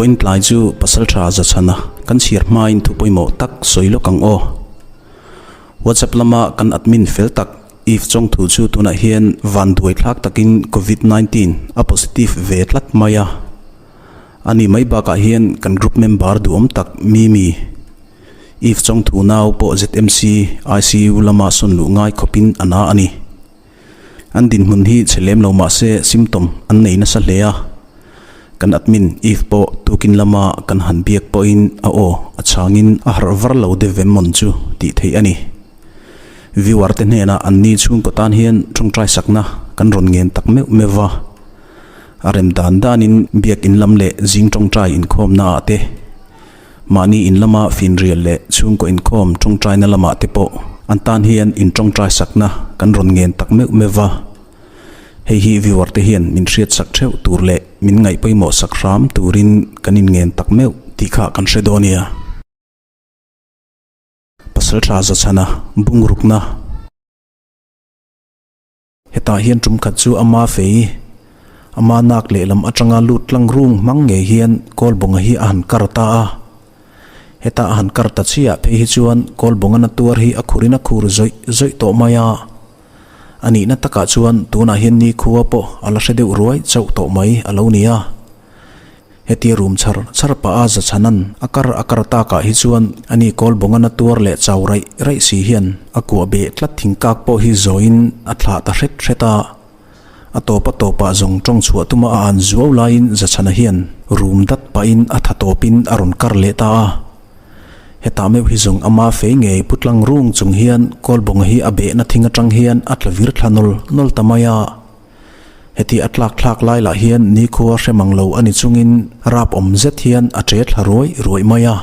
Vawiin tlai chu Pasaltha Zachhana kan chhiar hmain thu pawimawh tak sawi lawk ang aw. WhatsApp lama kan admin fel tak Eve Chawngthu chu tunah hian vanduai thlak takin Covid 19 a positive ve tlat mai a. A ni mai bakah hian kan group member duhawm tak Mimi, Eve Chawngthu nau pawh ZMC ICU lama sawn luh ngai khawpin a na a ni. An dinhmun hi chhe lem lo mah se symptom an nei nasa hle a, kan admin Eve pawh tukin lama kan han biak pawhin a aw a chhangin a harh var lo deuh vem mawn chu tih theih a ni. Viewer te hnenah an ni chhungkaw tan hian tawngtai sakna kan rawn ngen tak meuh meuh va, a rem dan danin biak in lam leh zing tawngtai inkhawmna ah te, Mahni in lama finrial leh chhungkaw inkhawm tawngtaina lamah te pawh an tan hian in tawngtai sakna kan rawn ngen tak meuh meuh va. Hei hi viewer te hian min hriat sak theuh tur leh min ngaih pawimawh sak hram turin kan in ngen tak meuh tih kha kan hre dawn nia. Pasaltha Zachhana bungrukna. Hetah hian tum khat chu ama fei, ama nak lehlam atanga lut tlang rung hmang ngei hian Kawlbawnga hi a han kar ta a. Heta a han kar ta chiah phei hi chuan Kawlbawnga na tuar hi a khurin a khur zawih zawih tawh mai a. A nihna takah chuan tunah hian nikhua pawh a la hre deuh ruai chauh tawh mai a lo ni a. Hetia rum chhar chhar pah a Zachhanan a kar a kar takah hi chuan ani Kawlbawnga na tuar leh chau raih raih si hian a kuah beh tlat thingkak pawh hi zawiin a thlah ta hret hret a. A tawp a tawpah zawng tawng chhuah tuma a an zuau laiin Zachhana hian rum dat pahin a tha tawpin a rawn kar leh ta a. Hetah meuh hi zawng ama fei ngei putlang rung chung hian Kawlbawnga hi a behna thing atang hian a tla vir thla nawl nawl ta mai a. Heti a tlak thlak lai lah hian nikhua hre mang lo a ni chungin rap awm zet hian a che thla ruai ruai mai a.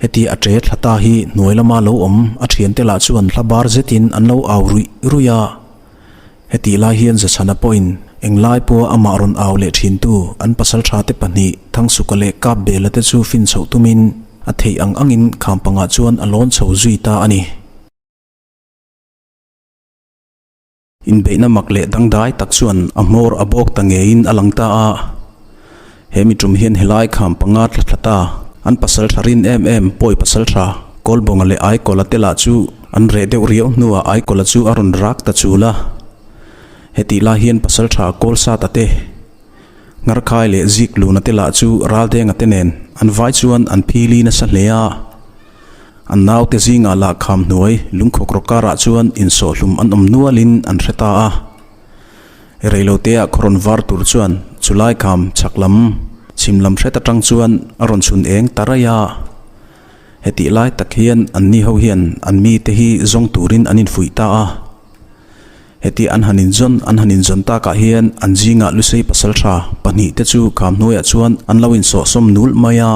Heti a che thla ta hi hnuai lama lo awm a thiante lah chuan hla bar zetin an lo au ruih ruih a. Hetih lai hian Zachhana pawhin englai pawha amah rawn au leh thintu an pasaltha te pahnih Thangsuka leh Kapbela te chu fin chhoh tumin a theih ang angin khampangah chuan a lawn chho zui ta a ni. Inbeihna mak leh dangdai tak chuan a hmawr a bawk ta ngeiin a lang ta a. He mi tum hian helai kham panga tla thla ta an pasal tha rin em em pawi pasal tha Kawlbawnga leh Aikawla te lah chu an reh deuh riau hnuah Aikawla chu a rawn rak ta chul a. Hetih lai hian pasal tha Kawlsata te, Ngarkhai leh Zikluna te lah chu Raldenga te nen an vai chuan an phili nasa hle a. An naute zingah lah kham hnuai lungkhawk rawk karah chuan insawhhlum an awm nualin an hre ta a. Reiloteah khaw rawn var tur chuan chulai kham chhak lam chhim lam hret atang chuan a rawn chhun eng ta raih a. Hetih lai tak hian anni ho hian an mite hi zawng turin an infuih ta a. Heti an han inzawn an han inzawn takah hian an zingah Lusei pasaltha pahnihte chu kham hnuaiah chuan an lo insawhsawm nul mai a.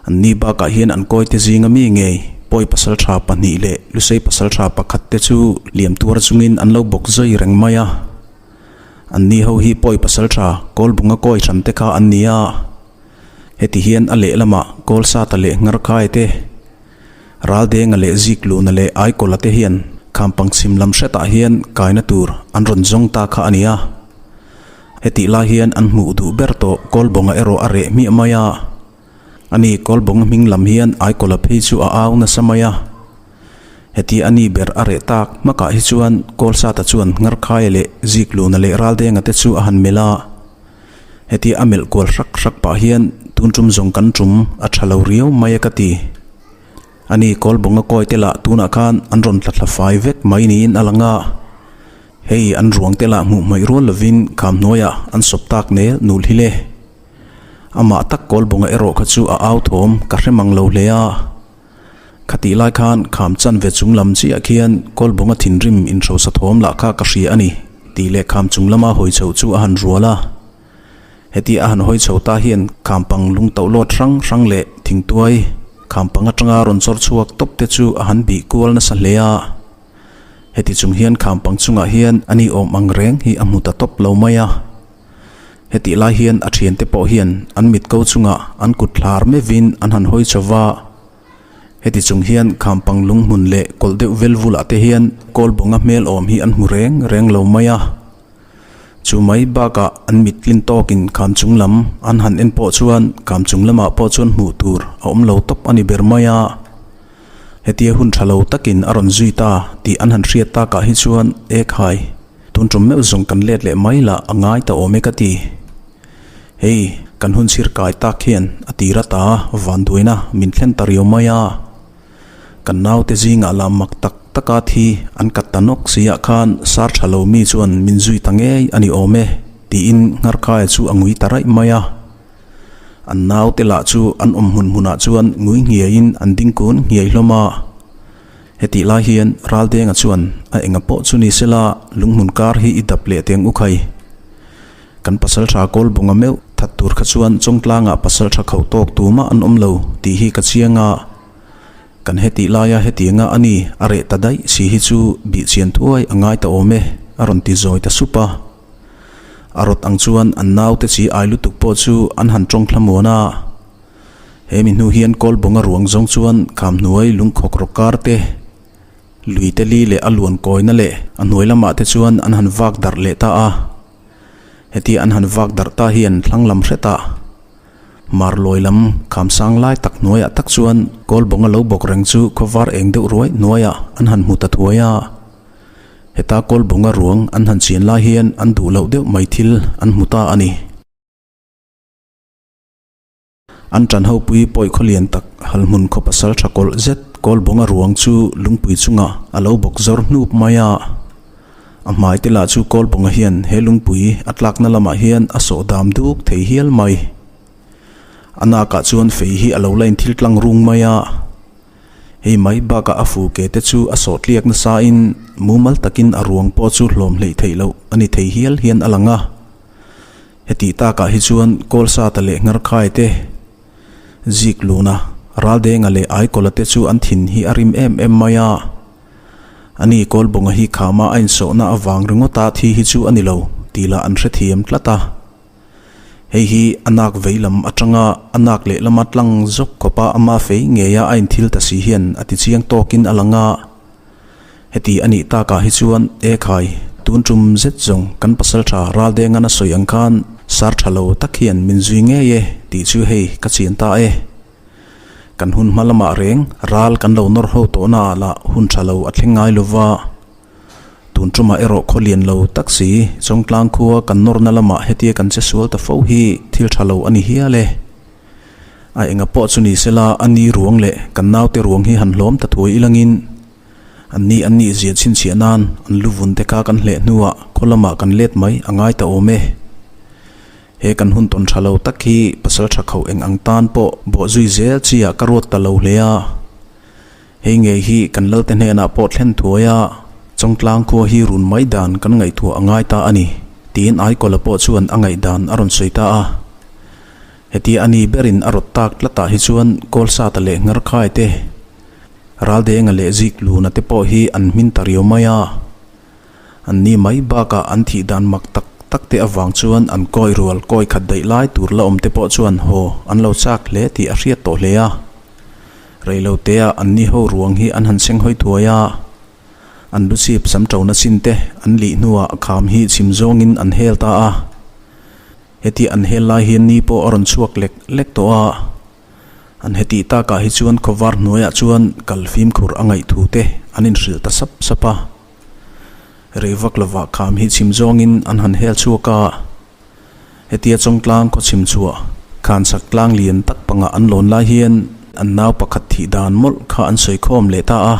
An ni bakah hian an kawite zinga mi ngei Pawi pasaltha pahnih leh Lusei pasaltha pakhat te chu liam tuar chungin an lo bawk zui reng mai a. An ni ho hi Pawi pasaltha Kawlbunga kawi hran te kha an ni a. Heti hian a lehlamah Kawlsata leh Ngarkai te, Raldenga leh Zikluna leh Aikawla te hian Khampang chhim lam hretah hian kaina tur an rawn zawng ta kha a ni a. Hetih lai hian an hmuh duh ber tawh Kawlbawnga erawh a reh hmiah mai a. Ani Kawlbawnga hming lam hian Aikawla phei chu a au nasa mai a. Heti ani ber a reh tak hmakah hi chuan Kawlsata chuan Ngarkhaia leh Zikluna leh Raldenga te chu a han melh a. Heti a melh kual hrak hrak pah hian tun tum zawng kan tum a tha lo riau mai a ka ti. Ani Kawlbawnga kawi te lah tunah khan an rawn tla thla fai vek mai niin a lang a. Hei an ruang te lah hmuh hmaih rual lovin kham hnuaiah an sawp tak nel nul hi le. Amah tak Kawlbawnga erawh kha chu a au thawm ka hre mang lo hle a. Khatih lai khan kham chan ve chung lam chiah khian Kawlbawnga thinrim inhrosa thawm lah kha ka hria a ni tih leh kham chung lama hawi chhoh chu a han rual a. Heti a han hawi chho ta hian kham pang lung toh lawt hrang hrang leh thingtuai kham pang atanga rawn chawr chhuak tawp te chu a han bih kual nasa hle a. Heti chung hian kham pang chungah hian a ni awm ang reng hi a hmu ta tawp lo mai a. Hetih lai hian a thiante pawh hian an mit ko chungah an kut thlar mevin an han hawi chho va. Heti chung hian kham pang lung hmun leh kawlh deuh vel vulah te hian Kawlbawnga hmel awm hi an hmu reng reng lo mai a. Chu mai bakah an mit tlin tawkin kham chung lam an han en pawh chuan kham chung lamah pawh chuan hmuh tur a awm lo tawp a ni ber mai a. Hetia hun tha lo takin a rawn zui ta tih an han hriat takah hi chuan e khai, tun tum meuh zawng kan let leh mai lah a ngai ta awm e ka ti. Hei, kan hun chhir kai tak hian a tir ata vanduaina min thlen ta riau mai a. Kan naute zingah lah mak tak taka thi an kat ta nawk si ah khan sar tha lo mi chuan min zui ta ngei a ni awm e tiin Ngharkhaia chu a ngui ta raih mai a. An naute lah chu an awm hmun hmunah chuan ngui nghiaiin an ding kun nghiai hlawm a. Hetih lai hian Raldenga chuan a enga pawh chu ni sela lunghmun kar hi i dap leh teng u khai. Kan pasaltha Kawlbawnga meuh that tur kha chuan Chawngtlangah pasaltha khauh tawk tumah an awm lo tih hi ka chiang a. Kan hetih laia hetianga a ni a reh ta daih si hi chu bihchian thuai a ngai ta awm e, a rawn ti zawi ta sup a. A rawt ang chuan an naute chi ai lutuk pawh chu an han tawng thlamuan a. He mi hnu hian Kawlbawnga ruang zawng chuan Khamhnuai lungkhawk rawk kar te, lui te li leh a luan kawina leh a hnuai lamah te chuan an han vak darh leh ta a. Hetia an han vak darh ta hian thlang lam hretah Marlawi lam khamsang lai tak hnuaiah tak chuan Kawlbawnga lo bawk reng chu khawvar eng deuh ruai hnuaiah an han hmu ta thuai a. Heta Kawlbawnga ruang an han chian lai hian an duh loh deuh mai thil an hmu ta a ni. An ṭan hopui pawi khawlian tak halhmun khaw pasal ṭha kawlh zet Kawlbawnga ruang chu lungpui chungah a lo bawk zawr hnup mai a. A hmai te lah chu Kawlbawnga hian he lungpui a tlakna lamah hian a sawh dam duk thei hial mai. A nakah chuan fei hi a lo la inthil tlang rung mai a. Hei mai bakah a fu ke te chu a sawh tliak nasain mumal takin a ruang pawh chu hlawm hleih theih loh a ni thei hial hian a lang a. Hetih takah hi chuan Kawlsata leh Ngharkhai te, Zikluna, Raldenga leh Aikawla te chu an thin hi a rim em em mai a. Ani Kawlbawnga hi khama a insawhna avang ringawta thi hi chu a ni lo tih lah an hrethiam tlat a. Hei hi a nak vei lam atanga a nak lehlama tlang zawk khawpa ama fei ngeia a inthil ta si hian a tichiang tawkin a lang a. Heti a nih takah hi chuan e khai, tun tum zet zawng kan pasaltha Raldengan a sawi ang khan sar tha lo tak hian min zui ngei e tih chu hei ka chian ta e. Kan hun hma lamah reng ral kan lo nawr ho tawhna ah lah hun tha lo a thleng ngai lova. Tun tumah erawh khaw lian lo tak si Chawngtlang khua kan nawrna lamah hetia kan che sual ta fo hi thil tha lo a ni hial e. A enga pawh chu ni sela a ni ruang leh kan naute ruang hi han hlawm ta thuai ilangin an ni an nih zia chhinchhiah nan an lu vun te kha kan hleh hnuah khaw lamah kan let mai a ngai ta awm e. He kan hun tawn tha lo tak hi pasal tha khauh eng ang tan pawh bawh zui zel chi ah ka ruat ta lo hle a. Hei ngei hi kan Lalte hnenah pawh thlen thuai a, Chawngtlang khua hi run mai dan kan ngaihtuah a ngai ta a ni, tiin Aikawla pawh chuan a ngaihdan a rawn sawi ta a. Hetia a ni berin a rawt tak tlatah hi chuan Kawlsata leh Ngharkhai te, Raldenga leh Zikluna te pawh hi an hmin ta riau mai a. An ni mai bakah an thih dan mak tak tak te avang chuan an kawi rual kawi khat daih lai tur la awm te pawh chuan haw an lo chak hle tih a hriat tawh hle a. Reilotea an ni ho ruang hi an han seng hawi thuai a, an lu chip sam ṭona chin te an lih hnuah kham hi chhim zawngin an hel ta a. Heti an hel lai hian ni pawh a rawn chhuak lek lek tawh a. An hetih takah hi chuan khawvar hnuaiah chuan kal fimkhur a ngaih thu te an inhrilh ta sap sap a. Rei vak lovah kham hi chhim zawngin an han hel chhuak a. Hetia Chawngtlang khaw chhim chhuah khan chhak tlang lian tak pangah an lawn lai hian an nau pakhat thih dan mawlh kha an sawi khawm leh ta a.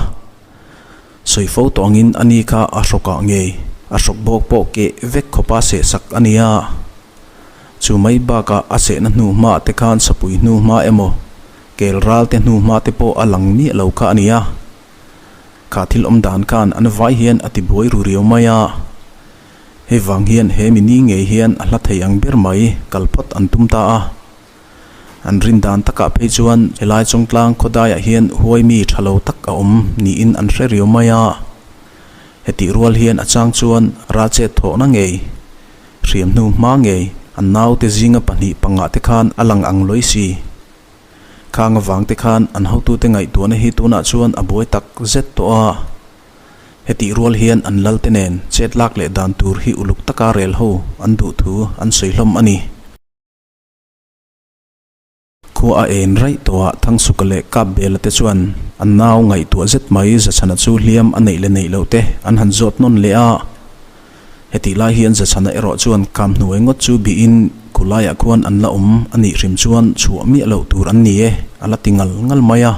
Sawi fo tawh angin a ni kha a hrawkah ngei a hrawk bawk pawh keh vek khawpa sehsak a ni a. Chu mai bakah a sehna hnu hmaah te khan sapui hnu hma emaw kel ral te hnu hma te pawh a lang miah lo kha a ni a. Kha thil awm dan khan an vai hian a tibuai ru riau mai a. Hei vang hian he mi ni ngei hian a hla thei ang ber mai kal phawt an tum ta a. An rin dan takah phei chuan helai Chawngtlang khawdaiah hian huai mi tha lo tak a awm niin an hre riau mai a. Hetih rual hian a chang chuan ralchet thawhna ngei, hriam hnu hma ngei an naute zinga pahnih pangah te khan a lang ang lawi si. Khang avang te khan an hotute ngaihtuahna hi tunah chuan a buai tak zet tawh a. Hetih rual hian an lalte nen chet lak leh dan tur hi uluk taka rel ho an duh thu an sawi hlawm a ni. Khua a en raih tawh a, Thangsuka leh Kapbela te chuan an nau ngaihtuah zet mai Zachhana chu hliam a neih leh neih loh te an han zawt nawn leh a. Hetih lai hian Zachhana erawh chuan kam hnuai ngawt chu bihin khulaiah khuan an la awm a nih hrim chuan chhuah miah loh tur an ni e a la ti ngal ngal mai a.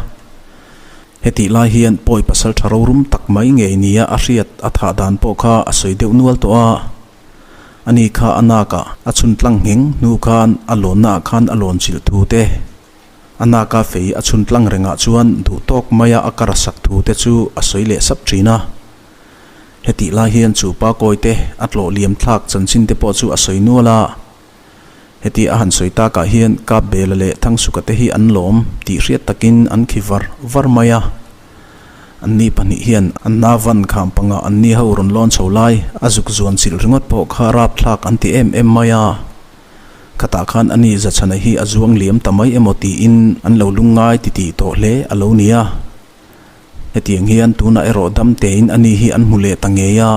Hetih lai hian pawi pasal tha rorum tak mai ngei nia a hriat a thah dan pawh kha a sawi deuh nual tawh a. Ani kha a nakah a chhun tlang ngheng hnu khan a lawnna ah khan a lawn chilh thu te, a naka fei a chhun tlang rengah chuan duh tawk maia a kar a sak thu te chu a sawi leh sap thin a. Hetih lai hian chu pa kawi te a tlawh liam thlak chanchin te pawh chu a sawi nual a. Heti a han sawi takah hian Kapbela leh Thangsuka te hi an lawm tih hriat takin an khi var var mai a. Anni pahnih hian an navan kham panga anni ho rawn lawn chho lai a zuk zuan chilh ringawt pawh kha rapthlak an ti em em mai a. Khatah khan ani Zachhana hi a zuang liam ta mai emaw tiin an lo lungngai titih tawh hle a lo ni a. Hetiang hian tunah erawh dam tein ani hi an hmu leh ta ngei a.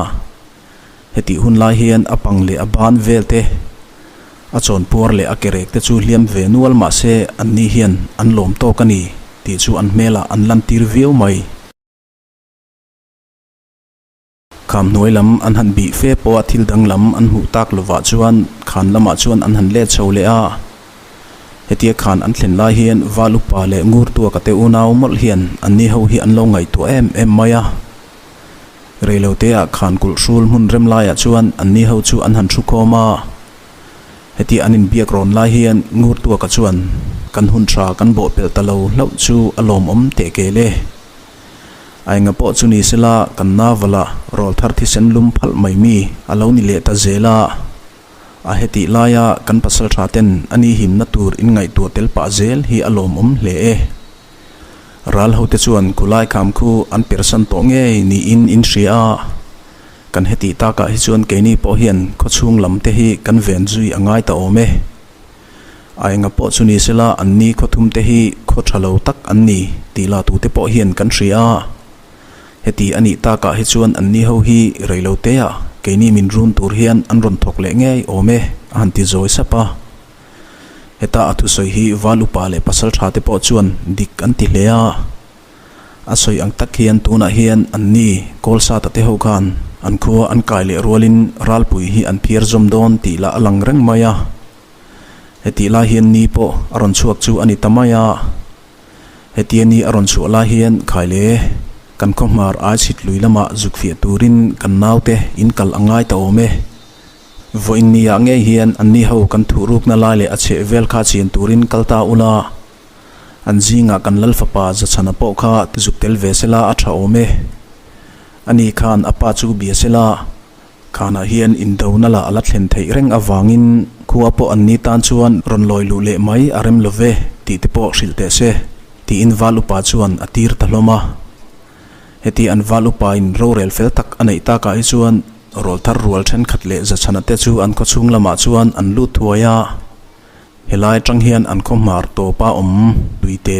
Hetih hun lai hian a pang leh a ban vel te, a chawnpuar leh a kerek te chu hliam ve nual mah se anni hian an lawm tawk a ni tih chu an hmelah an lantir viau mai. Kham hnuai lam an han bih fe pawha thil dang lam an hmuh tak lovah chuan khan lamah chuan an han let chho leh a. Hetia khan an thlen lai hian Val upa leh Ngurtuaka te unau mawlh hian anni ho hi an lo ngaihtuah em em mai a. Reiloteah khan kulh hrul hmun rem laiah chuan anni ho chu an han thu khawm a. Hetia an inbiak rawn lai hian Ngurtuaka chuan kan hun tha kan bawh pelh ta lo hlauh chu a lawmawm teh kel e. A enga pawh chu ni sela kan navala rawlthar thisen lum phalh mai mi a lo ni leh ta zel a. A hetih laia kan pasal tha ten ani himna tur inngaihtuah tel pah zel hi a lawmawm hle e. Ral hote chuan khulai kham khu an persan tawh ngei niin in hria a, kan hetih takah hi chuan keini pawh hian khawchhung lam te hi kan ven zui a ngai ta awm e. A enga pawh chu ni sela anni khawthum te hi khaw tha lo tak an ni tih la tute pawh hian kan hria a. Heti a nih takah hi chuan anni ho hi reiloteah keini min run tur hian an rawn thawk leh ngei awm e a han ti zawi sap a. Heta a thusawi hi Val upa leh pasal tha te pawh chuan dik an ti hle a. A sawi ang tak hian tunah hian anni Kawlsata te ho khan an khua an kai leh rualin ralpui hi an phiar zawm dawn tih lah a lang reng mai a. Hetih lai hian ni pawh a rawn chhuak chu a ni ta mai a. Hetia ni a rawn chhuah lai hian Khaile kan khawhmar Aichhit lui lamah zuk fiah turin kan naute in kal a ngai ta awm e. Vawiin ni ah ngei hian anni ho kan thuh rukna lai leh a chheh vel kha chian turin kal ta ula, an zingah kan lal fapa Zachhana pawh kha zuk tel ve sela a tha awm e. Ani khan a pa chu bia sela, khanah hian indona lah a la thlen theih reng avangin khua pawh anni tan chuan rawn lawi luh leh mai a rem lo ve tih te pawh hrilh teh se, tiin Val upa chuan a tir ta hlawm a. Heti an Val upain rorel fel tak a neih takah hi chuan Rawlthar rual thenkhat leh Zachhana te chu an khawchhung lamah chuan an lut thuai a, helai atang hian an khaw hmar tawpa awm tuite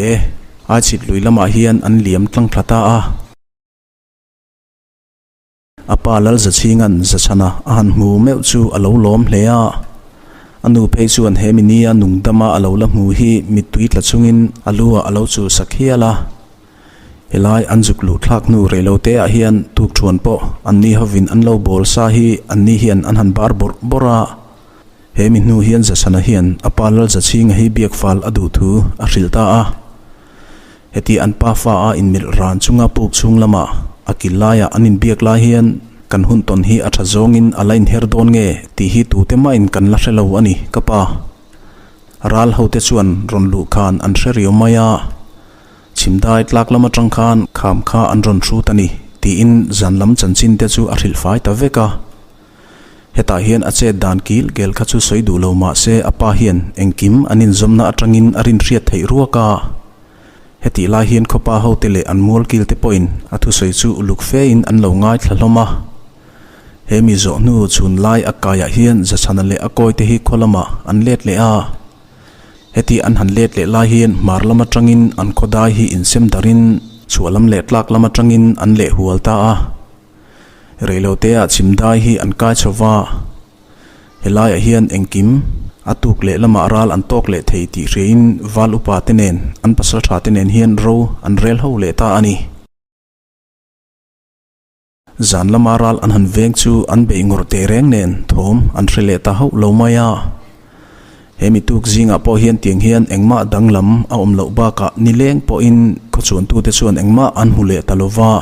Aichhit lui lamah hian an liam tlang thla ta a. A pa Lalzachhinga'n Zachhana a han hmu meuh chu a lo lawm hle a, a nu phei chuan he minia nungdama a lo la hmu hi mittui tla chungin a lu ah a lo chul sak hial a. Helai an zuk luh thlak hnu rei lo te ah hian tukthuan pawh anni hovin an lo bawl sa hi anni hian an han bar bawrh bawrh a. He mi hnu hian Zasana hian a pa Lalzachhinga hi biak fal a duh thu a hrilh ta a. Heti an pa fa a inmilh ran chunga puk chhung lamah a kil laiah an inbiak lai hian kan hun tawn hi a tha zawngin a la inher dawn nge tih hi tute mahin kan la hre lo a ni ka pa. Ral hote chuan rawn luh khan an hre riau mai a. Chhimdai tlak lam atang khan kham kha an rawn hrut a ni, tiin zan lam chanchin te chu a hrilh fai ta vek a. Hetah hian a chet dan kil kel kha chu sawi duh lo mah se a pa hian engkim an inzawmna atangin a rinhriat theih ruak a. Hetih lai hian khawpa hote leh an mualkil te pawhin a thusawi chu uluk fein an lo ngaithla hlawm a. He mi zawh hnu chhun lai a kaiah hian Zachhana leh a kawite hi khaw lamah an let leh a. Heti an han let leh lai hian hmar lam atangin an khawdai hi insem darin chhuah lam leh tlak lam atangin an leh hual ta a. Reiloteah chhimdai hi an kai chho va, helaiah hian engkim a tuk leh lamah ral an tawk leh thei tih hriain val upa te nen an pasaltha te nen hian ro an rel ho leh ta a ni. Zan lama ral an han veng chu an beih ngawrh teh reng nen thawm an hre leh ta hauh lo mai a. He mi tuk zingah pawh hian tiang hian engmah danglam a awm loh bakah nileng pawhin khawchhuantute chuan engmah an hmu leh ta lo va.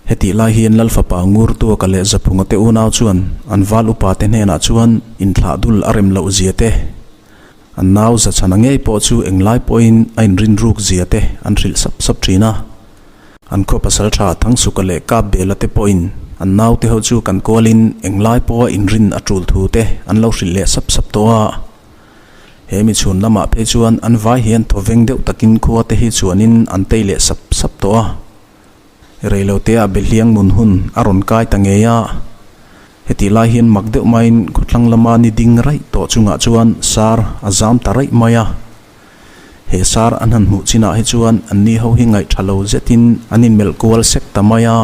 Hetih lai hian Lal fapa Ngurtuaka leh Zaphunga te unau chuan an val upa te hnenah chuan inthlah dul a rem loh zia te, an nau Zachhana ngei pawh chu englai pawhin a inrin ruk zia te an hrilh sap sap thin a. An khaw pasal tha Thangsuka leh Kapbela te pawhin an nau te ho chu kan kualin englai pawha inrin a tul thu te an lo hrilh leh sap sap tawh a. He mi chhun lamah phei chuan an vai hian thawveng deuh takin khua te hi chuanin an tei leh sap sap tawh a. Reiloteah Behliang mun hun a rawn kai ta ngei a, hetih lai hian mak deuh maiin khawthlang lama ni ding raih tawh chungah chuan sar a zam ta raih mai a. He sar an han hmuh chinah hi chuan anni ho hi ngaih tha lo zetin an inmelh kual sek ta mai a.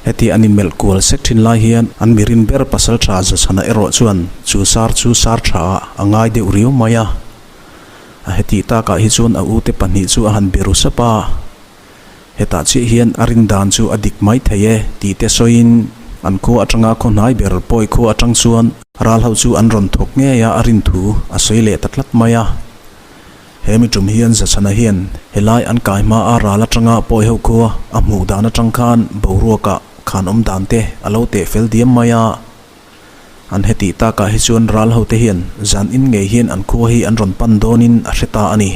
Heti an inmelh kual sek thin lai hian an mirin ber pasal tha Zachhana erawh chuan chu sar chu sar tha ah a ngai deuh riau mai a. A hetih takah hi chuan a ute pahnih chu a han be ru sap a. Hetah chiah hian a rin dan chu a dik mai thei e tih te sawiin an khua atanga khaw hnai ber pawi khua atang chuan ral ho chu an rawn thawk ngei a a rin thu a sawi leh ta tlat mai a. He mi tum hian Zachhana hian helai an kai hma a ral atanga pawi ho khua a hmuh dan atang khan boruakah khan awm dan te a lo teh fel diam mai a. An hetih takah hi chuan ral ho te hian zan in ngei hian an khua hi an rawn pan dawnin a hre ta a ni.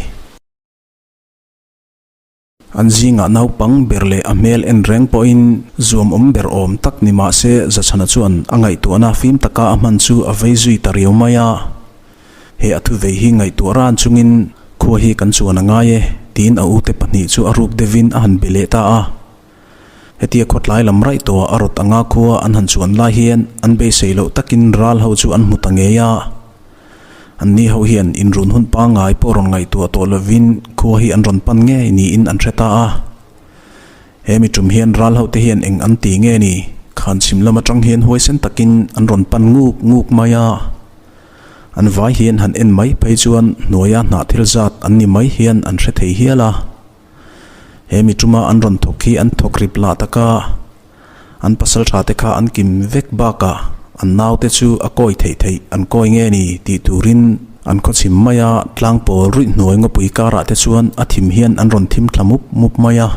An zingah naupang ber leh a hmel en reng pawhin zuam awm ber awm tak ni mah se Zachhana chuan a ngaihtuahna fim taka a hman chu a vei zui ta riau mai a. He a thuvei hi ngaihtuah ran chungin khua hi kan chuan a ngai e tiin a ute pahnih chu a ruk deuhin a han be leh ta a. Hetia khawtlai lam raih tawhah a rawt anga khua an han chuan lai hian an beisei loh takin ral ho chu an hmu ta ngei a. Anni ho hian inrun hun pangngai pawh rawn ngaihtuah tawh lovin khua hi an rawn pan ngei niin an hre ta a. He mi tum hian ral ho te hian eng an ti nge ni? Khan chhim lam atang hian huaisen takin an rawn pan nguk nguk mai a. An vai hian han en mai phei chuan hnuaia hnah thil zat an ni mai hian an hre thei hial a. He mi tuma an rawn thawk hi an thawk rip lah tak a. An pasal tha te kha an kim vek bakah an naute chu a kawi theih theih an kawi nge ni tih turin an khawchhim mai a, tlang pawl ruih hnuai ngawpui karah te chuan a thim hian an rawn thim thla mup mup mai a.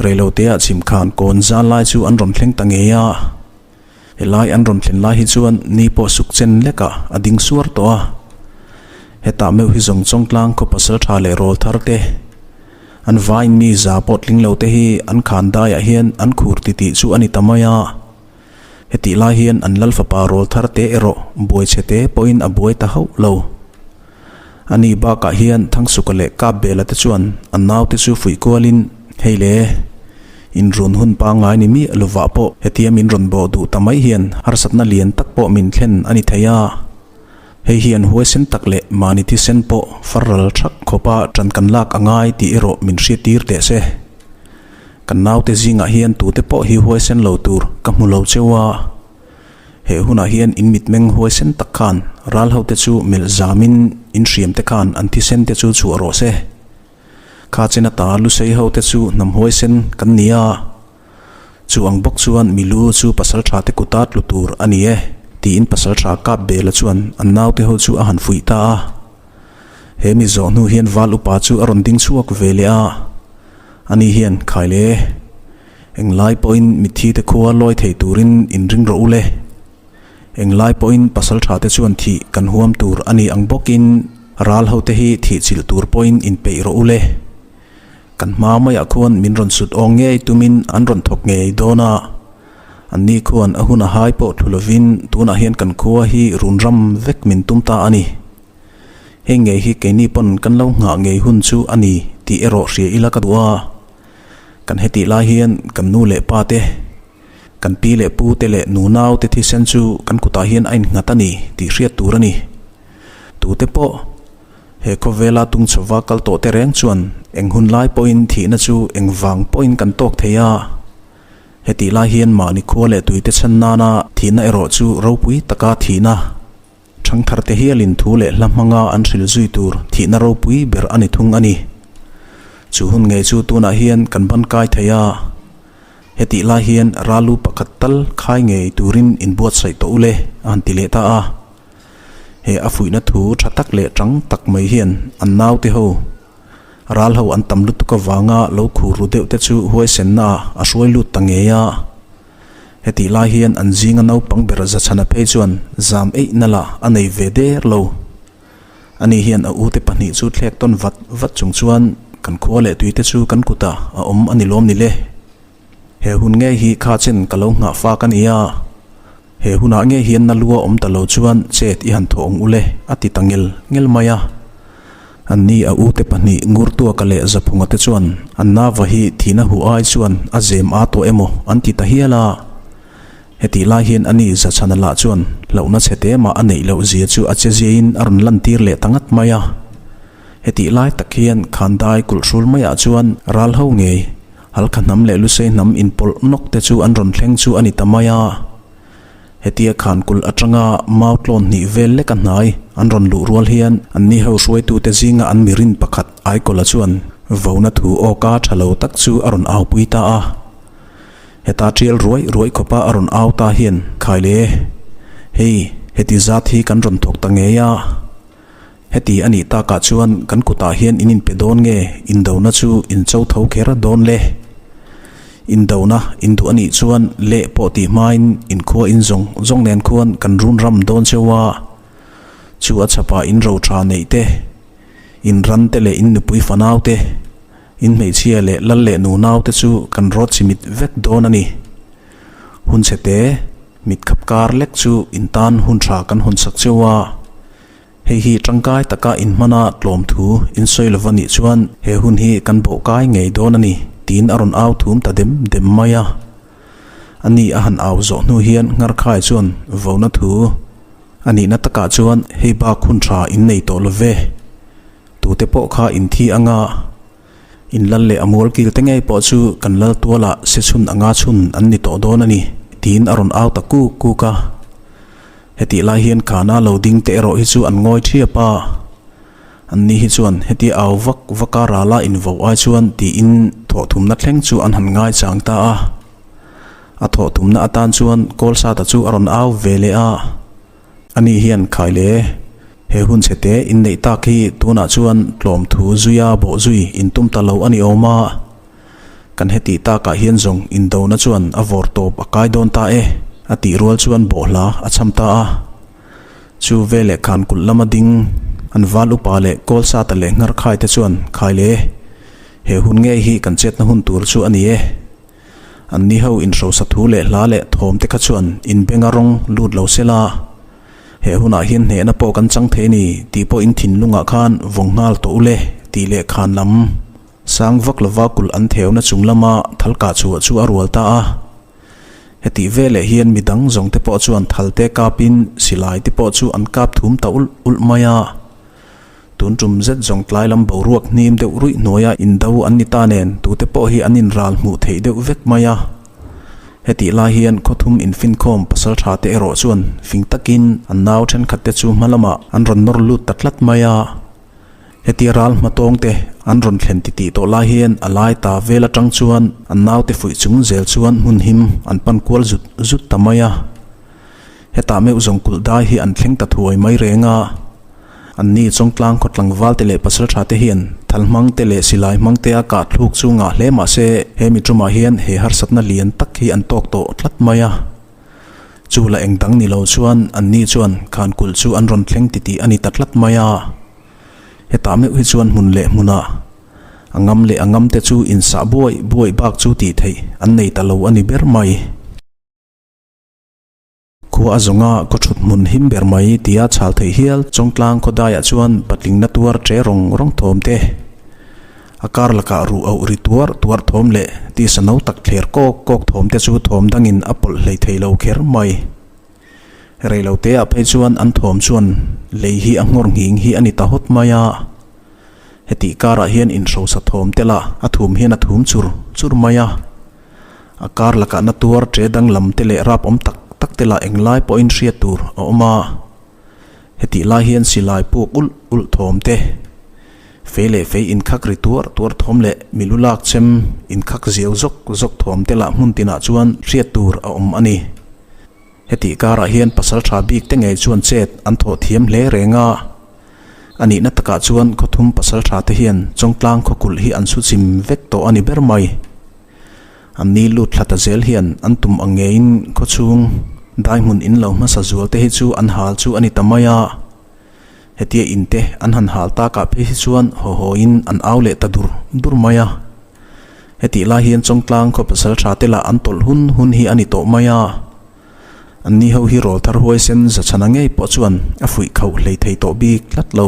Reiloteah chhim khan kawn zal lai chu an rawn thleng ta ngei a. Helai an rawn thlen lai hi chuan ni pawh suk chen lekah a ding suar tawh a. Hetah meuh hi zawng chawngtlang khaw pasal tha leh rawl thar te, An vain mi za pawh tling lo te hi an khan daiah hian an khur titih chu a ni ta mai a. Hetih lai hian an lal fapa rawl thar te erawh buai chhe te pawhin a buai ta hauh lo. A ni bakah hian Thangsuka leh Kapbela te chuan an naute chu fuih kualin, Hei le, inrun hun pangngai ni miah lovah pawh hetia min rawn bawh duh ta mai hian harsatna lian tak pawh min thlen a ni thei a. Hei hian huaisen tak leh mahni thisen pawh far ral thak khawpa ṭan kan lak a ngai tih erawh min hriattir teh se. Kan naute zingah hian tute pawh hi huaisen lo tur ka hmu lo cheu a. He hunah hian in mitmeng huaisen tak khan ral hote chu melh zamin in hriamte khan an thisen te chu chhuah rawh se. Kha chen ata lusei hote chu hnam huaisen kan ni a. Chu ang bawk chuan mi lu chu pasal tha te kuta tlu tur a ni e, tiin pasal tha kap bela chuan an naute ho chu a han fuih ta a. He mi zawh hnu hian val upa chu a rawn ding chhuak ve leh a, ani hian khai le, englai pawhin mitthi te khua lawi thei turin inring rawh u le. Englai pawhin pasal tha te chuan thih kan huam tur a ni ang bawkin ral ho te hi thih chilh tur pawhin inpeih rawh u le. Kan hma maiah khuan min rawn sut awng ngei tumin an rawn thawk ngei dawn a, anni khuan a hun a hai pawh thlu lovin tunah hian kan khua hi run ram vek min tum ta a ni. Hei ngei hi keini pawn kan lo nghah ngei hun chu a ni tih erawh hria ila ka duh a. Kan hetih lai hian kan nu leh pa te, kan pi leh pu te leh nunau te thisen chu kan kutah hian a innghat a ni tih hriat tur a ni. Tute pawh. He khawvela tung chhova kal tawh te reng chuan eng hun lai pawhin thihna chu eng vang pawhin kan tawk thei a. Hetih lai hian mahni khua leh tuite chhan nana thihna erawh chu ropui taka thihna, ṭhangtharte hialin thu leh hla hmanga an hril zui tur thihna ropui ber a ni thung a ni. Chu hun ngei chu tunah hian kan ban kai thei a. Hetih lai hian ralu pakhat tal khai ngei turin inbuatsaih tawh u le, a han ti leh ta a. He a fuihna thu tha tak leh tang tak mai hian an naute ho ral ho an tam lutuk avanga lo khur ru deuh te chu huaisenna ah a hruai lut ta ngei a. Hetih lai hian an zinga naupang ber Zachhana phei chuan zam eih na lah a nei ve der lo. Ani hian a ute pahnih chu thlek tawn vat vat chung chuan kan khua leh tuite chu kan kutah a awm a ni lawm ni le. He hun ngei hi kha chen ka lo nghah fak a ni a. He hunah ngei hian na lua awm ta lo chuan chet i han thawh ang ule a ti ta ngel ngel mai a. Anni a ute pahnih Ngurtuaka leh Zaphunga te chuan an nava hi thihna huh ai chuan a zem a tawh emaw an ti ta hial a. Hetih lai hian ani Zachhana lah chuan hlauhna chhe te mah a neih loh zia chu a che ziain a rawn lantir leh ta ngat mai a. Hetih lai tak hian Khandai kulhhrul maiah chuan ral ho ngei Halkha hnam leh Lusei hnam inpawlh nawk te chu an rawn thleng chu a ni ta mai a. Hetia khankulh atanga mau tlawn hnih vel lek a hnai an rawn luh rual hian anni ho hruaitute zinga an mirin pakhat Aikawla chuan vona thu awka tha lo tak chu a rawn aupui ta a. Heta tial ruai ruai khawpa a rawn au ta hian Khaile, hei heti zat hi kan rawn thawk ta ngei a. Heti a nih takah chuan kan kutah hian in inpe dawn nge indona chu in cho tho kher dawn le? Indona in duh a nih chuan leh pawh tih hmain in khua in zawng zawng nen khuan kan run ram dawn cheu a. Chu a chhapah in ro tha neih te, in ran te leh in nupui fanau te, in hmeichhia leh lal leh nunau te chu kan rawt chimit vek dawn a ni. Hun chhe te, mit khap kar lek chu in tan hun tha kan hawn sak cheu a. Hei hi tangkai taka inhmana tlawm thu insawi lova nih chuan he hun hi kan bawh kai ngei dawn a ni, tiin a rawn au thum ta dem dem mai a. A ni a han au zawh hnu hian Ngarkhai chuan vona thu a nihna takah chuan hei bak hun tha in nei tawh lo ve, tute pawh kha in thi anga In lal leh a mual kil te ngei pawh chu kan lal tualah se chhun anga chhun an ni tawh dawn a ni, tiin a rawn au ta kuk kuk a. Hetih lai hian khana lo ding te erawh hi chu an ngawi thiap a. An ni hi chuan hetia au vak vaka rala invo ai chuan tiin thawhthumna thleng chu an han ngai chang ta a. A thawhthumna atan chuan Kawlsata chu a rawn au ve leh a. Ani hian khai le, he hun chhe te inneih tak hi tunah chuan tlawm thu zuia bawh zui intum ta lo a ni awm a. Kan hetih takah hian zawng indona chuan a vawr tawp a kai dawn ta e, a tih rual chuan bawhhla a cham ta a. Chu veleh khan kulh lama ding an val upa leh Kawlsata leh Ngharkhai te chuan khai le, he hun ngei hi kan chetna hun tur chu a ni e. An ni ho inhrosa thu leh hla leh thawm te kha chuan inbenga rawng lut lo se la, he hunah hian hnehna pawh kan chang thei a ni tih pawh in thinlungah khan vawng nghal tawh u le tih leh khan lam sang vak lova kulh an theuna chung lama thal kah chhuah chu a rual ta a. Hetih veleh hian midang zawng te pawh chuan thal te kapin silai te pawh chu an kap thum ta ulh ulh mai a. Tun tum zet zawng tlai lam boruak hnim deuh ruih hnuaia indo an ni ta nen tute pawh hi an inral hmuh theih deuh vek mai a. Hetih lai hian khawthum infinkhawm pasal tha te erawh chuan fing takin an nau thenkhat te chu hma lamah an rawn nawr lut ta tlat mai a. Hetia ral hmatawng te an rawn thlen titih tawh lai hian a lai ta vel atang chuan an naute fuih chung zel chuan hmun him an pan kual zut zut ta mai a. Hetah meuh zawng kulh dai hi an thleng ta thuai mai reng a. Anni Chawngtlang khaw tlangval te leh pasaltha te hian thal hmang te leh silai hmang te a kah thluk chu ngah hle mah se he mi tumah hian he harsatna lian tak hi an tawk tawh tlat mai a. Chu la eng dang ni lo chuan anni chuan khan kulh chu an rawn thleng titih a ni ta tlat mai a. Hetah meuh hi chuan hmun leh hmunah a ngam leh a ngam te chu insah buai buai bak chu tih theih an nei ta lo a ni ber mai. Khua a zawnga khaw thut hmun him ber mai tia chhal theih hial Chawngtlang khaw daiah chuan patlingna tuar che rawng rawng thawm te, a kar lakah ruh auh ri tuar tuar thawm leh tisa no tak thler kawk kawk thawm te chu thawm dangin a pawlh hlei thei lo kher mai. Reiloteah phei chuan an thawm chuan lei hi a nghawr nghing hi a ni ta hawt mai a. Hetih karah hian inhrosa thawm te lah a thum hian a thum chur chur mai a. A kar lakah na tuar ṭe danglam te leh rap awm tak tak te lah englai pawhin hriat tur a awm a. Hetih lai hian silai puk ulh ulh thawm te, fei leh fei inkhak ri tuar tuar thawm leh mi lu lak chem inkhak ziau zawk zawk thawm te lah hmun tinah chuan hriat tur a awm a ni. Hetih karah hian pasal tha bik te ngei chuan chet an thawh thiam hle reng a. A nihna takah chuan khawthum pasal tha te hian Chawngtlang khawkulh hi an su chim vek tawh a ni ber mai. An ni lut thla ta zel hian an tum ang ngeiin khawchhung dai hmun in lo hmasa zual te hi chu an hal chu a ni ta mai a. Hetia in te an han hal takah phei hi chuan haw haw in an au leh ta dur dur mai a. Hetih lai hian Chawngtlang khaw pasal tha te lah an tawlh hun hun hi a ni tawh mai a. An ni ho hi rawl thar huaisen zachhana ngei pawh chuan a fuih khauh hlei thei tawh bik tlat lo.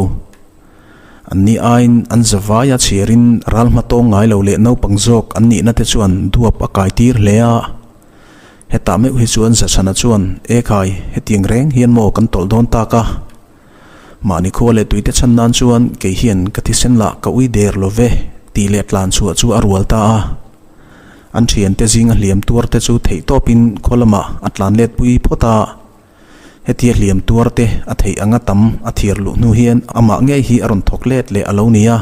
An ni aiin an zavai a chhiarin ral hma tawng ngai lo leh naupang zawk an nihna te chuan duap a kai tir hle a. Hetah meuh hi chuan Zachhana chuan, E khai, hetiang reng hian maw kan tawlh dawn tak a? Mahni khua leh tuite chhan nan chuan kei hian ka thisen lah ka ui der lo ve, tih leh tlan chhuah chu a rual ta a. An thiante zinga hliam tuar te chu theih tawpin khaw lamah a tlan let pui phawt a. Hetia hliam tuar te a theih anga tam a thiar luh hnu hian amah ngei hi a rawn thawk let leh a lo ni a.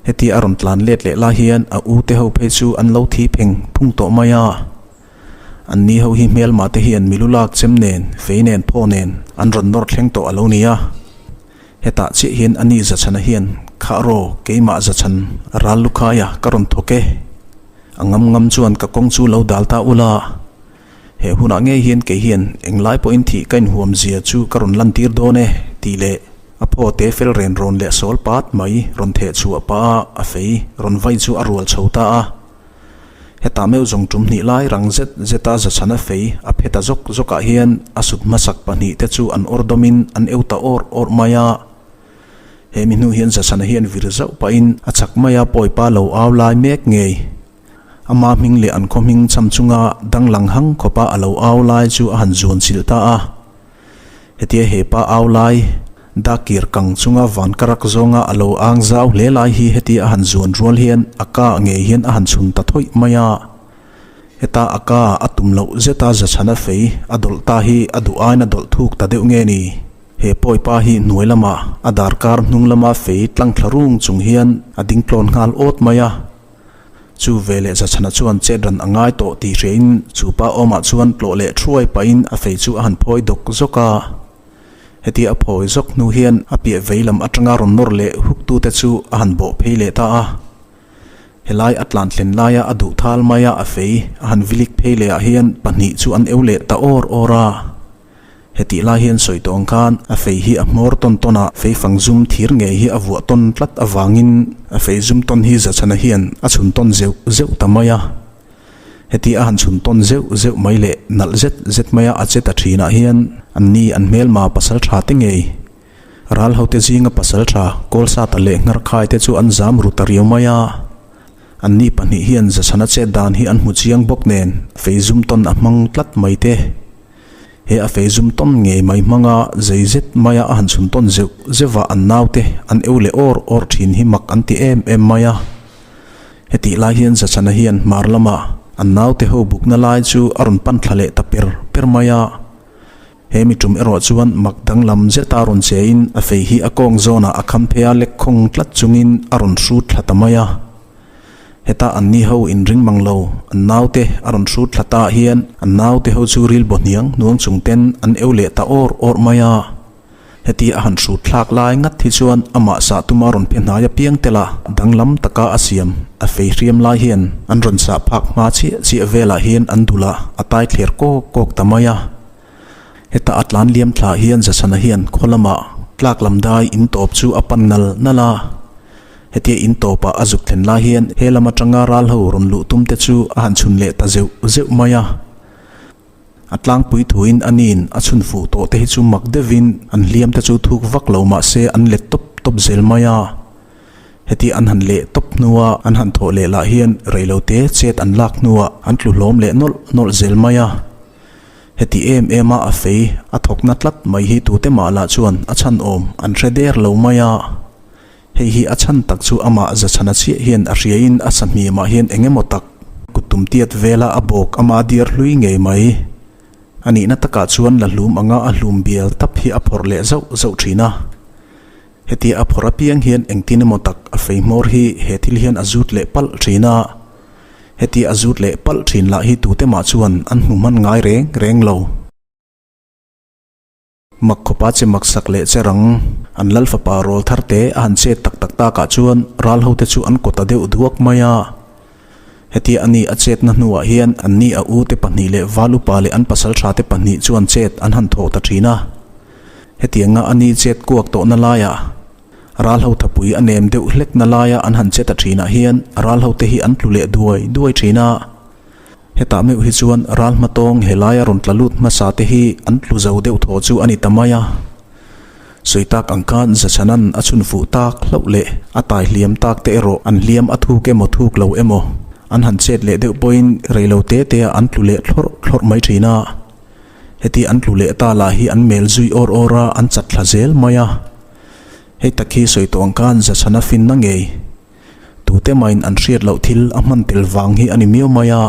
Hetia a rawn tlan let leh lai hian a u te ho phei chu an lo thi pheng phung tawh mai a. An ni ho hi hmelma te hian milu lak chem nen, fei nen, phaw nen an rawn nawr thleng tawh a lo ni a. Hetah chiah hian a ni Zachhana hian, Khah raw, keimah Zachhan, ral lukhaia ka rawn thawk e. A ngam ngam chuan ka kawng chu lo dal ta ula. He hunah ngei hian kei hian englai pawhin thih ka inhuam zia chu ka rawn lantir dawn e, tih leh a phaw te fel ren rawn leh sawl pat mai rawn theh chhuah pah a, a fei rawn vai chu a rual chho ta a. Hetah meuh zawng tum hnih lai rang zet zeta zachhana fei a phe ta zawk zawkah hian a sut hmasak pahnihte chu an awr dawmin an eu ta awr awr mai a. He mi hnu hian zachhana hian vir zauh pahin a chak maia pawipa lo au lai mek ngei. Ama hming leh an khaw hming cham chunga danglang hang khawpa a lo au lai chu a han zuan chilh ta a. Hetia he pa au lai, dakir kang chunga van karak zawnga a lo ang zau hle lai hi hetia a han zuan rual hian a ka ngei hian a han chhun ta thawih mai a. Heta a ka a tum loh zeta zachhana fei a dawlh ta hi a duh aiin a dawlh thuk ta deuh nge ni? He pawipa hi hnuai lama a darkar hnung lama fei tlang thla rung chung hian a ding tlawn nghal awt mai a. Chu veleh Zachhana chuan chet ran a ngai tawh tih hriain chu pa awmah chuan tlawh leh thuai pahin a fei chu a han phawi dawk zawk a. Hetia a phawi zawk hnu hian a piah vei lam atanga rawn nawr leh huktute chu a han bawh phei leh ta a. Helai a tlan thlen laia a duh thal maia a fei a han vilik phei leh ah hian pahnih chu an eu leh ta awr awr a. Hetih lai hian sawi tawh ang khan a fei hi a hmawr tawn tawn a, fei fang zum thir ngei hi a vuah tawn tlat avangin a fei zum tawn hi Zachhana hian a chhun tawn zeuh zeuh ta mai a. Heti a han chhun tawn zeuh zeuh mai leh nalh zet zet maia a che ta thinah hian an ni an hmelma pasal tha te ngei ral hote zinga pasal tha Kawlsata leh Ngharkhai te chu an zam ru ta riau mai a. An ni pahnih hian Zachhana chet dan hi an hmu chiang bawk nen fei zum tawn a hmang tlat mai te. He a fei zum tawn ngei mai hmanga zei zet maia a han chhun tawn zeuh zeuhah an naute an eu leh awr awr thin hi mak an ti em em mai a. Hetih lai hian Zachhana hian hmar lama an naute ho bukna lai chu a rawn pan thla leh ta per per mai a. He mi tum erawh chuan mak danglam zeta rawn chein a fei hi a kawng zawnah a kham phei a lek khawng tlat chungin a rawn hrut thla ta mai a. Heta an ni ho inring mang lo, an naute a rawn hrut thla ta hian an naute ho chu ril baw hniang hnuang chung ten an eu leh ta awr awr mai a. Heti a han hrut thlak lai ngat hi chuan amah sah tuma rawn phe hnai apiang tel a, danglam taka a siam a fei hriam lai hian an rawn sah phak hma chiah chiah velah hian an dulah a tai thler kawk kawk ta mai a. Heta a tlan liam thlah hian Zachhana hian khaw lamah tlak lam dai in tawp chu a pan nal nal a. Hetia in tawpah a zuk thlen lai hian he lam atanga ral ho rawn luh tum te chu a han chhun leh ta zeuh zeuh mai a. A tlangpui thuin a nin a chhun fuh tawh te hi chu mak deuhin an hliam te chu thuk vak lo mah se an let tawp tawp zel mai a. Hetia an han leh tawp hnua an han thawh leh lah hian reilote chet an lak hnuah an tlu hlawm leh nawlh nawlh zel mai a. Heti em em a a fei a thawkna tlat mai hi tute mah lah chuan a chhan awm an hre der lo mai a. Hei hi a chhan tak chu amah Zachhana chiah hian a hriain a sahmiamah hian eng emaw tak kut tum tiat vela a bawk ama diar hlui ngei mai. A nihna takah chuan la hlum anga a hlum bial tap hi a phawrh leh zauh zauh thin a. Hetia a phawrh apiang hian engtin emaw tak a fei hmawr hi he thil hian a zut leh palh thin a. Hetia a zut leh palh thin lah hi tute mah chuan an hmu hman ngai reng reng lo. Mak khawpa che mak sak leh che rang an lal fapa rawl thar te a han chet tak tak takah chuan ral ho te chu an kawt a deuh duak mai a. Hetia ani a chetna hnuah hian anni a u te pahnih leh val upa leh an pasal tha te pahnih chuan chet an han thawh ta thin a. Hetianga ani chet kuak tawhna laiah ral ho thapui a nem deuh hlekna laia an han che ta thinah hian ral ho te hi an tlu leh duai duai thin a. Hetah meuh hi chuan ral hmatawng helaia rawn tla lut hmasa te hi an tlu zo deuh thaw chu a ni ta mai a. Sawi tak ang khan Zachhanan a chhun fuh tak hlauh leh a tai hliam tak te erawh an hliam a thuk emaw thuk lo emaw an han chet leh deuh pawhin rei lo te te ah an tlu leh thlawrh thlawrh mai thin a. Heti an tlu leh ta lah hi an mel zui awr awr a, an chat thla zel mai a. Hei tak hi sawi tawh ang khan Zachhana finna ngei. Tute mahin an hriat loh thil a hman tel vang hi a ni miau mai a.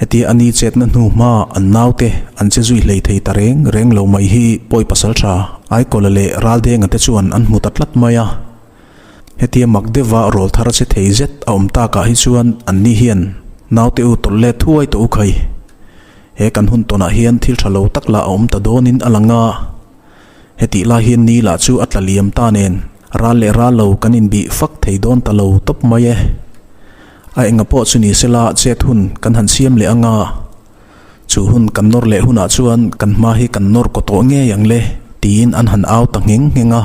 Hetia a ni chetna hnu hma an naute an che zui hlei thei ta reng reng lo mai hi pawi pasal tha Aikawla leh Raldenga te chuan an hmu ta tlat mai a. Hetia mak deuha rawl thar che thei zet a awm takah hi chuan an ni hian naute u tawlh let thuai tawh u khai. He kan hun tawnah hian thil tha lo tak lah a awm ta dawnin a lang a. Hetih lai hian ni lah chu a tla liam ta nen ral leh ral lo kan inbih fak thei dawn ta lo tawp mai e. A enga pawh chu ni sela chet hun kan han siam leh anga, chu hun kan nawr leh hunah chuan kan hma hi kan nawr kaw tawh ngei ang le tiin an han au ta ngheng ngheng a.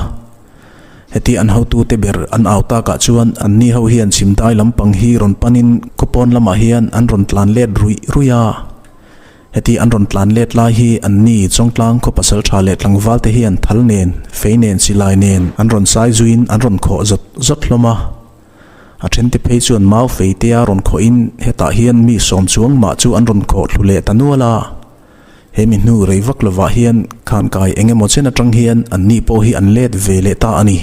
Heti an hotute ber an au takah chuan anni ho hian chhimdai lampang hi rawn panin khawpawn lamah hian an rawn tlan let ruih ruih a. Heti an rawn tlan let lai hi anni Chawngtlang khaw pasal tha leh tlangval te hian thal nen, fei nen, silai nen an rawn sai zuiin an rawn khawh zawt zawt hlawm a. A then te phei chuan mau fei tea rawn khawhin hetah hian mi sawm chuang mah chu an rawn khawh thlu leh ta nual a. He mi hnu rei vak lovah hian khankai eng emaw chen atang hian anni pawh hi an let ve leh ta a ni.